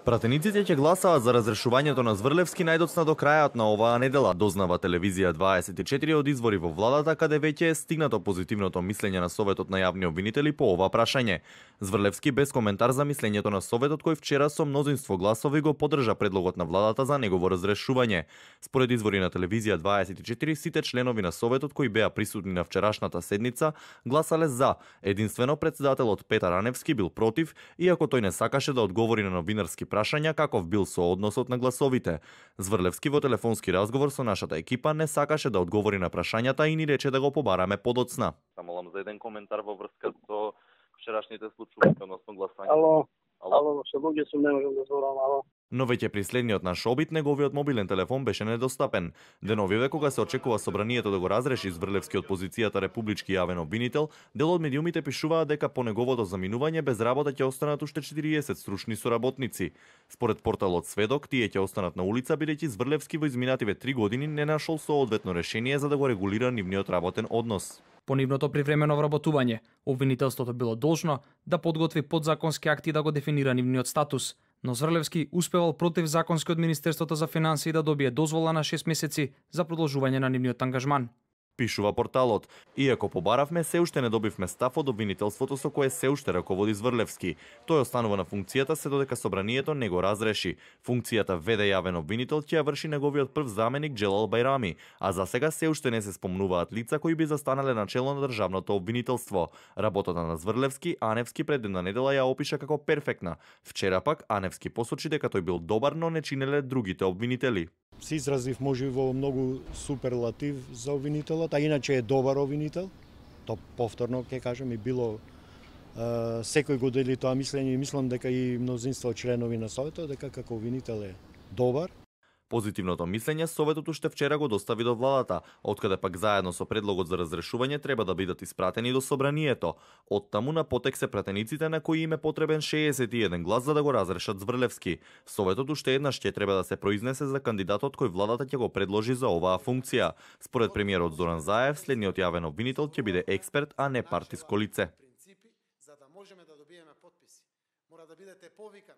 Пратениците ќе гласаат за разрешувањето на Зврлевски најдоцна до крајот на оваа недела, дознава телевизија 24 од извори во владата, каде веќе е стигнато позитивното мислење на Советот на јавни обвинители по ова прашање. Зврлевски без коментар за мислењето на Советот, кој вчера со мнозинство гласови го поддржа предлогот на владата за негово разрешување. Според извори на телевизија 24, сите членови на Советот кои беа присутни на вчерашната седница гласале за. Единствено претседателот Петар Аневски бил против, иако тој не сакаше да одговори на новинарски прашања каков бил соодносот на гласовите. Зврлевски во телефонски разговор со нашата екипа не сакаше да одговори на прашањата и ни рече да го побараме подоцна. Молам за еден коментар во врска со вчерашните случаи односно гласање. Ало, се луѓе сум, не можам да зборам, ало. Но веќе при следниот наш обид неговиот мобилен телефон беше недостапен. Деновиве кога се очекува собранието да го разреши Зврлевски од позицијата републички јавен обвинител, дел од медиумите пишуваат дека по неговото заминување без работа ќе останат уште 40 стручни соработници. Според порталот Сведок, тие ќе останат на улица бидејќи Зврлевски во изминативе 3 години не нашол соодветно решение за да го регулира нивниот работен однос. По нивното привремено вработување, обвинителството било должно да подготви подзаконски акти да го дефинира нивниот статус, но Зврлевски успевал против законски од Министерството за финансии да добие дозвола на 6 месеци за продолжување на нивниот ангажман. Пишува порталот. Иако побаравме, се уште не добивме став од обвинителството со кое се уште раководи Зврлевски. Тој останува на функцијата се додека собранието не го разреши. Функцијата веде јавен обвинител ќе ја врши неговиот прв заменик Джелал Бајрами, а за сега се уште не се спомнуваат лица кои би застанале на чело на државното обвинителство. Работата на Зврлевски Аневски пред една недела ја опиша како перфектна. Вчера пак Аневски посочи дека тој бил добар, но не чинеле другите обвинители. Се изразив може во многу суперлатив за обвинителот, а иначе е добар обвинител. То повторно ќе кажам и било секој го дели тоа мислење и мислам дека и мнозинство членови на Советот дека како обвинител е добар. Позитивното мислење Советот уште вчера го достави до владата, откаде пак заедно со предлогот за разрешување треба да бидат испратени до собранието. Оттаму на потек се пратениците на кои им е потребен 61 глас за да го разрешат Зврлевски. Советот уште еднаш ќе треба да се произнесе за кандидатот кој владата ќе го предложи за оваа функција. Според премиерот Зоран Заев, следниот јавен обвинител ќе биде експерт, а не партиско лице. За да можеме да добиеме потписи, мора да бидете повикан.